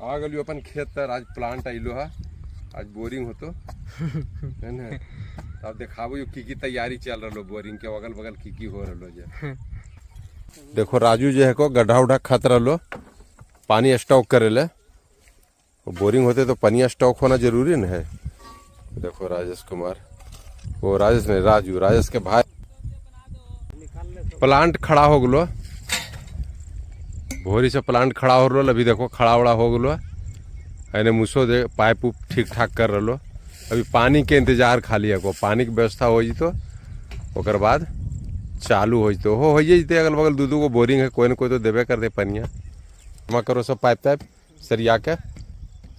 आ गलियो अपन खेत तर, आज प्लांट आइलो है, आज बोरिंग होतो है ना। अब देखाबो यो की की तैयारी चल रहा बोरिंग के अगल बगल की की हो रहा जे। देखो राजू जो है को गड्ढा उड्ढा खत रहो पानी स्टॉक करे ले, बोरिंग होते तो पानी स्टॉक होना जरूरी न है। देखो राजेश कुमार, वो राजेश नहीं राजू, राजेश के भाई। प्लांट खड़ा हो गलो, भोरी से प्लांट खड़ा हो रहा, अभी देखो खड़ा वड़ा हो गलो। एने मुसो दे पाइप उप ठीक ठाक कर रहो, अभी पानी के इंतजार खाली है को, पानी के व्यवस्था हो जतो ओकर बाद चालू हो जतो, हो जते। अगल बगल दू दू गो बोरिंग है, कोई न कोई तो देबे कर दे पनिया। जमा करो सब पाइप ताइप सरिया के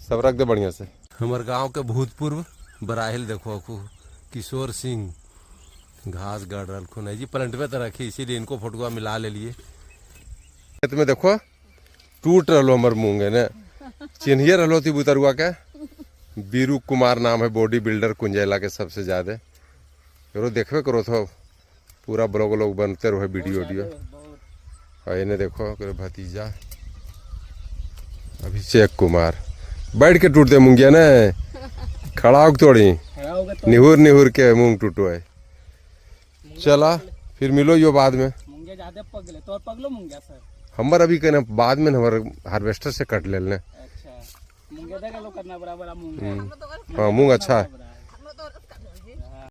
सब रख दे बढ़िया से। हमारे गांव के भूतपूर्व बराहिल देखो अखू किशोर सिंह घास गड़ रहा है जी प्लांट पे तो रखी, इसीलिए इनको फोटुआ मिला ले लिए। खेत में देखो टूट रहा हमार मूंग है ने, चिन्हिए रहो थी बुतरुआ के। बीरू कुमार नाम है, बॉडी बिल्डर कुंजैला के सबसे ज्यादा। करो देखबे करो तो पूरा ब्लॉग व्लॉग बनते रहे वीडियो वीडियो। और इन्हें देखो भतीजा अभिषेक कुमार बैठ के टूटते मूंगिया ने, खड़ा हो थोड़ी निहुर निहुर के मूंग टूटो है। चला फिर मिलो यो बाद में। मूंगिया ज्यादा पक गए तो पगलो मूंगिया सर हमर अभी कहना बाद में हमारे हार्वेस्टर से कट ले। अच्छा मूंगिया देख लो करना बड़ा बड़ा मूंग। हाँ मूंग अच्छा है।